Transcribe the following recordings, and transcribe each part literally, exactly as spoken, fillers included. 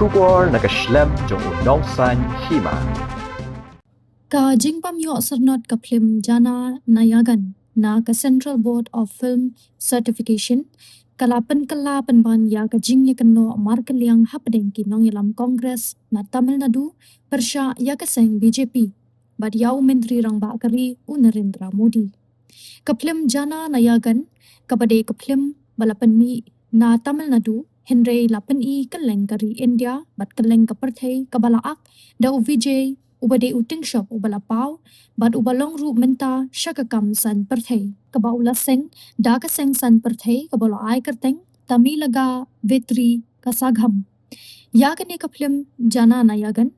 Khubor na ka shlem jong u nongsan hima. Ka jingbym ïoh syrnod ka phlim Jana Nayagan na ka Central Board of Film Certification ka la pynkylla pynban ïa ka jingïakynnoh markylliang hapdeng ki nongïalam Congress na Tamil Nadu pyrshah ïa ka seng B J P bad ïa u Myntri Rangbah ka ri u Narendra Modi. Ka phlim Jana Nayagan kaba dei ka phlim ba la pynmih na Tamil Nadu hynrei la pyni kylleng ka ri India bad kylleng ka pyrthei kaba la ak da u Vijay uba dei u tyngshop uba la paw bad uba long ruh mynta sha ka kam saiñ pyrthei kaba u la seng da ka seng saiñ pyrthei kaba u la ai kyrteng Tamilaga Vetri Kazhagam. Ïa kane ka phlim Jana Nayagan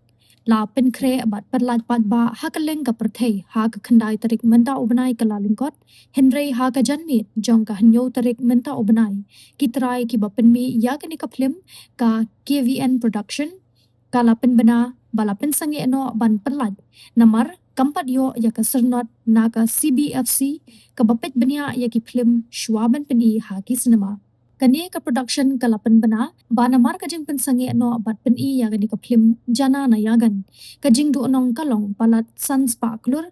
la pynkhreh bad pynlait paidbah ha kylleng ka pyrthei ha ka khyndai tarik mynta u bnai Kyllalyngkot hynrei ha ka janmiet jong ka hynñiew tarik mynta u bnai ki trai kiba pynmih ïa kane ka phlim ka K V N Production ka la pynbna ba la pynsangeh noh ban pynlait namar kam pat ïoh ïa ka syrnod na ka C B F C kaba peit bniah ïa ki phlim shuwa ban pyni ha ki cinema. Kane ka production ka la pynbna ba namar ka jingpynsangeh noh bad pyni ïa kane ka phlim Jana Nayagan ka jingduhnong ka long palat san spah klur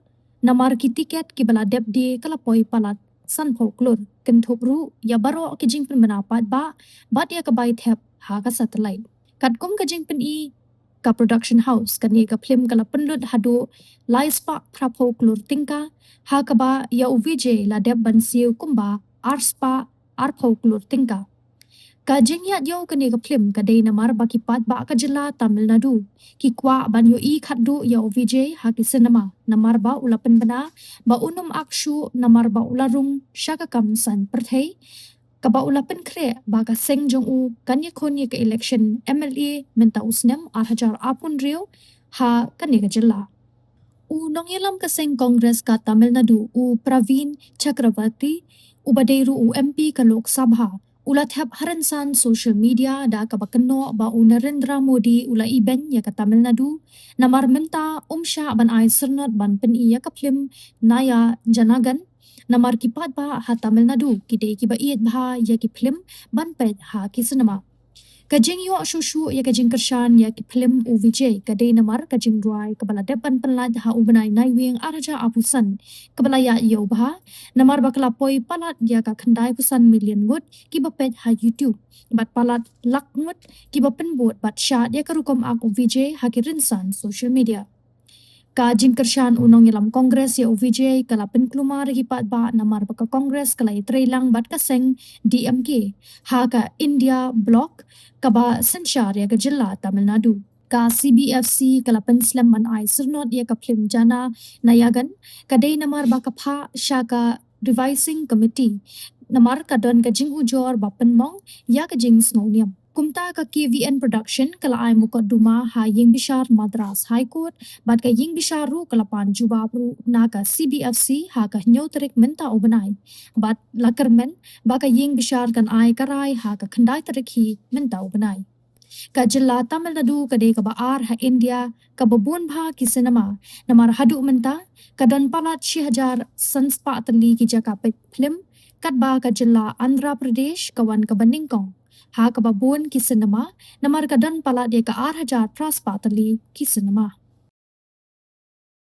namar ki tiket kiba la dep die ka la poi palat sanphew klur, kynthup ruh ïa baroh ki jingpynbna paidbah bad ïa ka bai thep ha ka satellite. Katkum ka jingpyni ka production house, kane ka phlim ka la pynlut haduh lai spah phraphew klur tyngka ha kaba ïa u Vijay la dep ban siew kumba ar spah arphew klur tyngka. Ka jingïaid ïa kane ka phlim ka dei namar ba ki paidbah ka jylla Tamil Nadu ki kwah ban ïohi khatduh ïa u Vijay ha ki cinema namar ba u la pynbna ba un ym ak shuh namar ba u la rung sha ka kam saiñ pyrthei kaba u la pynkhreh ba ka seng jong u kan ïakhun ïa ka election M L A mynta u snem ar hajar arphew hynriew ha kane ka jylla. U nongïalam ka seng Congress ka Tamil Nadu u Praveen Chakravarty uba dei ruh u M P ka Lok Sabha u la thep ha rynsan social media da kaba kynnoh ba u Narendra Modi u la ibeiñ ïa ka Tamil Nadu namar mynta um shah ban ai syrnod ban pyni ïa ka phlim Naya Janagan namar ki paidbah ha Tamil Nadu ki dei kiba ïeit bha ïa ki phlim ban peit ha ki cinema. Ka jingïoh shuh shuh ïa ka jingkyrshan ïa ki phlim u Vijay ka dei namar ka jingrwai kaba la dep ban pynlait ha u bnai Naiwieng ar hajar arphew san kaba la ïaid ïew bha namar ba ka la poi palat ïa ka khyndai phew san million ngut kiba peit ha YouTube bad palat lak ngut kiba pynbud bad shad ïa ka rukom ak u Vijay ha ki rynsan social media. Ka jingkyrshan u nongïalam Congress ïa u Vijay ka la pynkulmar ïa ki paidbah namar ba ka Congress ka la ïatreilang bad ka seng D M K ha ka India Bloc kaba synshar ïa ka jylla Tamil Nadu. Ka C B F C ka la pynslem ban ai syrnod ïa ka phlim Jana Nayagan ka dei namar ba ka phah sha ka Revising Committee namar ka don ka jingujor ba pynmong ïa ka jingsngewniam. Kumta ka K V N Production ka la ai mukotduma ha ïing bishar Madras High Court bad ka ïing bishar ruh ka la pan jubab ruh na ka C B F C ha ka hynñiew tarik mynta u bnai bad la kyrmen ba ka ïing bishar kan ai ka rai ha ka khyndai tarik hi mynta u bnai. Ka jylla Tamil Nadu ka dei kaba ar ha India kaba bun bha ki cinema namar haduh mynta ka don palat shi hajar san spah tylli ki jaka peit phlim katba ka jylla Andhra Pradesh ka wan kaba nyngkong ha kaba bun ki cinema namar ka don palat ïa ka ar hajar phra spah tylli ki cinema.